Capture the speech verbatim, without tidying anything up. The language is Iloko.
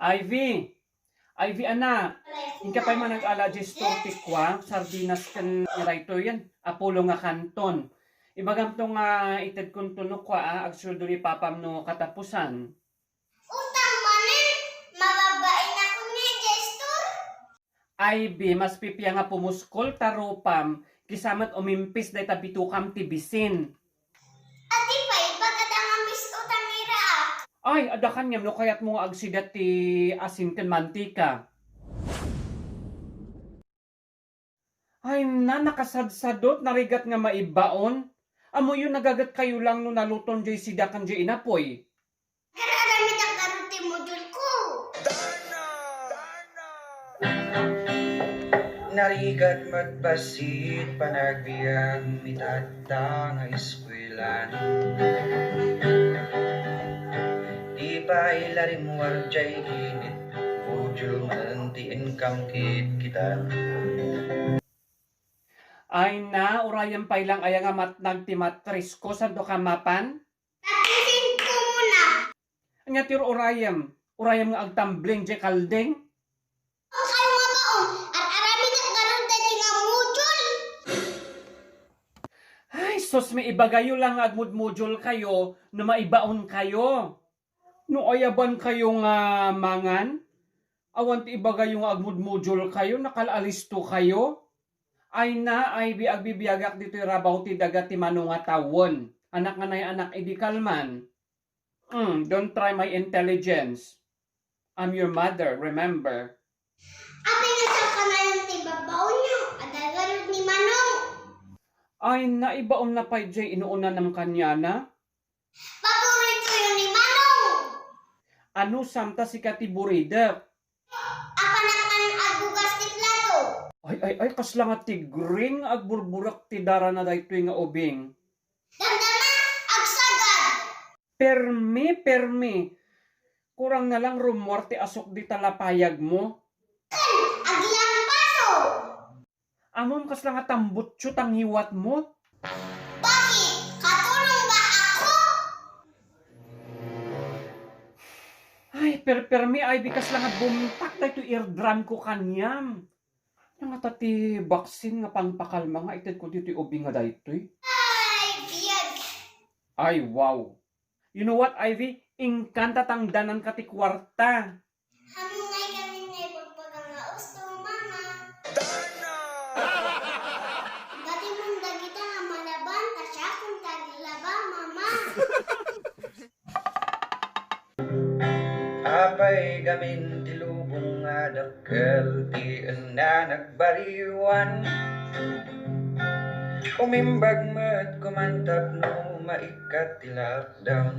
Ivy! Ivy, anak! Inka pay man nag-ala diay store ti kuak, sardinas ken nga daytoyen, a pulo nga kanton. Ibagamto nga itedkonto no kua, a, agsueldo ni papam no katapusan. Utang manen, mababain ako ni diay store. Ivy, mas pipia nga pumuskol ta rupam, kisa met umimpis dayta bitokam ti bisin. Adi pay, bagada nga mis-o ta ngira. Ay, adda kaniam no kayatmo nga agsida ti asin ken mantika. Ay na, nakasadsadot, narigat nga maibaon. Ammoyo, nagagetkayo lang no naluton diay sida ken diay inapoy. Agar-aramidak ngarud ti module ko. Narigat met bassit panagbiag mi tatta nga eskuelan. Di pay la rimmuar diay init, module man ti income kit kita. Ay na, urayem pay lang aya nga matnag ti matrisko, santo ka mapan? Tapisin ko muna. Ania ti urayem? Urayem nga agtambling diay kalding? Kayo nga baon, ar-aramidak ngarud daydi nga module. Ay, sus, mi, ibagayo lang nga agmudmodule kayo no maibaon kayo. No ayaban kayo nga mangan, awan ti ibagayo nga agmudmodule kayo, nakal-alisto kayo. Ay na, Ivy, agbibiagak ditoy rabaw ti daga ti mano nga tawen. Anak nga nay anak idi kalman. Mm, don't try my intelligence. I'm your mother, remember? Apay nga saan kanayon ti babbaonyo? Adda ngarud ni Manong. Ay, naibaonna pay diay inuunanam kaniana? Paboritoyo ni Manong! Anusam ta sika ti buridek? Apanak man agbugas ti plato. Ay, ay, ay, kasla nga tigring, agburburek ti darana daytoy nga ubing. Damdama, agsagad! Permi, permi. Kurang na lang rummuar ti asukdi ta lapayagmo. Ken, aglampaso! Ammom, kasla nga tambutso ti ngiwatmo. Bakit? Katulong ba ako? Ay, perpermi, Ivy, kasla nga bumtak daytoy eardrum ko kaniam. Ania ngata ti vaccine nga pangpakalma nga itedko ditoy ubing nga daytoy? Ay, biag! Ay, wow! You know what, Ivy? Inkanta tangdananka ti kuarta. Hammom ngay kami nga ibagbaga nga usto, Mama. Batimon dagita nga malaban, ta siakon ti aglaba, Mama. Apay gamin ti lubong nga dakkel ti enna nagbariwan. Umimbag met koman tapno maikkat ti lockdown.